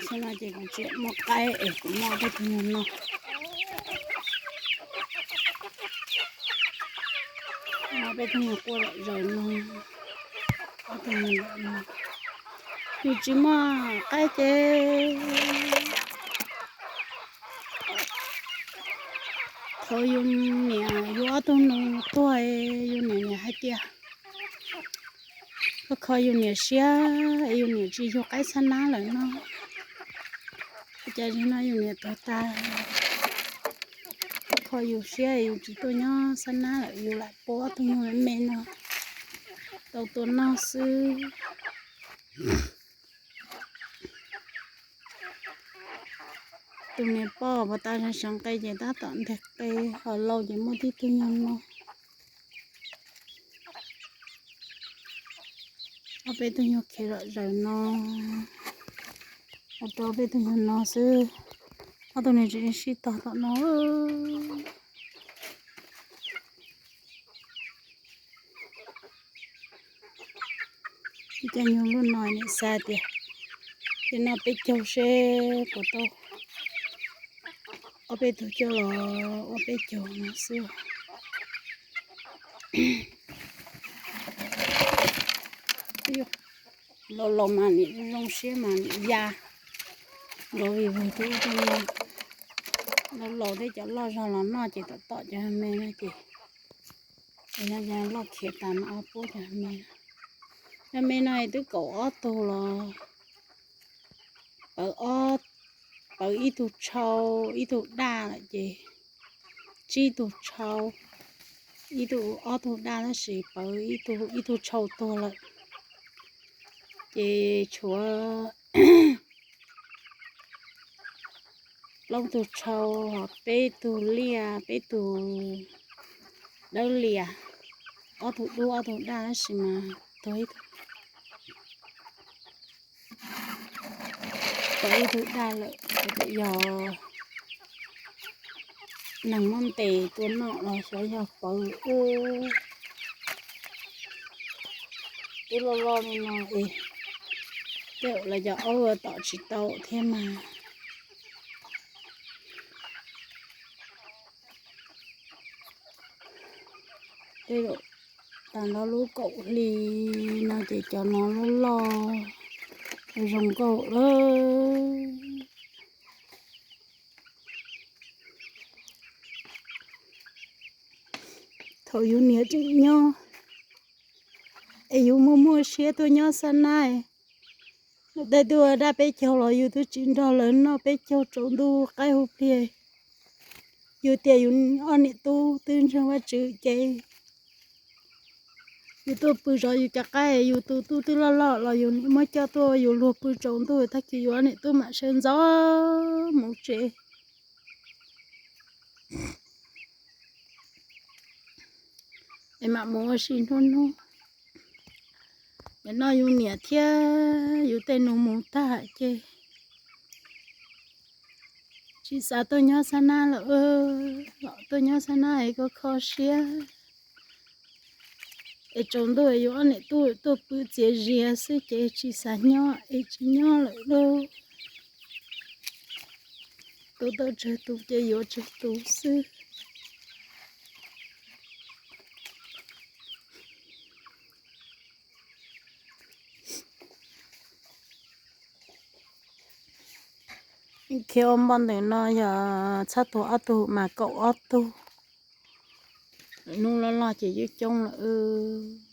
Xyoo no ces kuv tsis muaj qaib es kuv muab ob peb tug nyuag no, ob peb tug nyuag quaj zom zaws no, ob tug nyuag no. Yus tsis muaj qaib ces thaum yus niam, yus ob tug nus tuag, yus niam niam hais tias koj kho yus niam siab, yus niam tsis yug qaib xab nab lawm no. Ua cas zaum no yus niam tuag tas, koj kho yus siab yus tsis tuaj nyob xab nab lawm, yus lam pub ob tug nyuag me no tau tua noj xwb. Tus niam pog puas tau seev seev qe ces tab tom nteg qe, ho laus ces muaj tib tug nyuag no. Ob peb tug nyuag khiav zom zaws no, ua rau ob peb tug nyuag no xwb. Ob tug niag tseem sib tog tom no. Ib co nyuag lub no niam xav tias ces noj peb caug seb puas tau ob peb tug coj los ua peb caug no xwb. Laus laus mas nim zoo siab mas nim ya nkaus vim vwg tib tug. Laus laus thiab cov loj zog los noj ces tom tom cov me no ces, es no cov loj khiav tas mas pub cov me. Cov me no twb kaum ob tug los, pawv ob, pawv ib tug tshau, ib tug daj lawm ces tsib tug tshau, ib tug ob tug daj tab sis pawv ib tug, ib tug tshau tuag lawm ces tshuav plaub tug tshau, peb tug liaj, peb tug dawb lias, ob tug dub ob tug daj tab sis mas tuag ib tug, pawv ib tug daj lawm. Yog neeg muab ntes tua noj los xyov yog pawv. Twb loj loj li no es tej zaum los cov aub tom tsis tau thiab mas. Tej zaum tas nrho lub kaum hli no ces cov no loj loj zoo nkauj lawm. Thaum yus niam tseem nyob es yus muaj muaj siab tuaj nyob xab nab, tej tug ua daj peb caug los yus twb tsis nrog lawv noj peb caug tsaus ntuj qaib hu pliag. Yus tias yus ob niam tub twb ntseeg Vajtswv ces yus tuaj pw zov yus cov qaib, yus tus tub twb loj loj los yus niam muab coj tuaj yus luag pw tsaus ntuj, tag kis yus ob niam tub mam sawv ntxov mus tsev. Es mam mus ua si hnub hnub. Nim no yus niam thiab yus tej nus mus tag ces tsis xav tuaj nyob xab nab lawm. Los tuaj nyob xab nab es kho kho siab. Es tsaus ntuj yus ob niam tub tuaj pw txias zias xwb ces tsis xav nyob es tsis nyob lawm lauj. Tus tau tsawg tus ces yuav tsawg tus xwb. Khiav ua npoj ntawm no yog txhob tuag ob tug mas kaum ob tug. Hnub loj loj ces yeej coob lawm.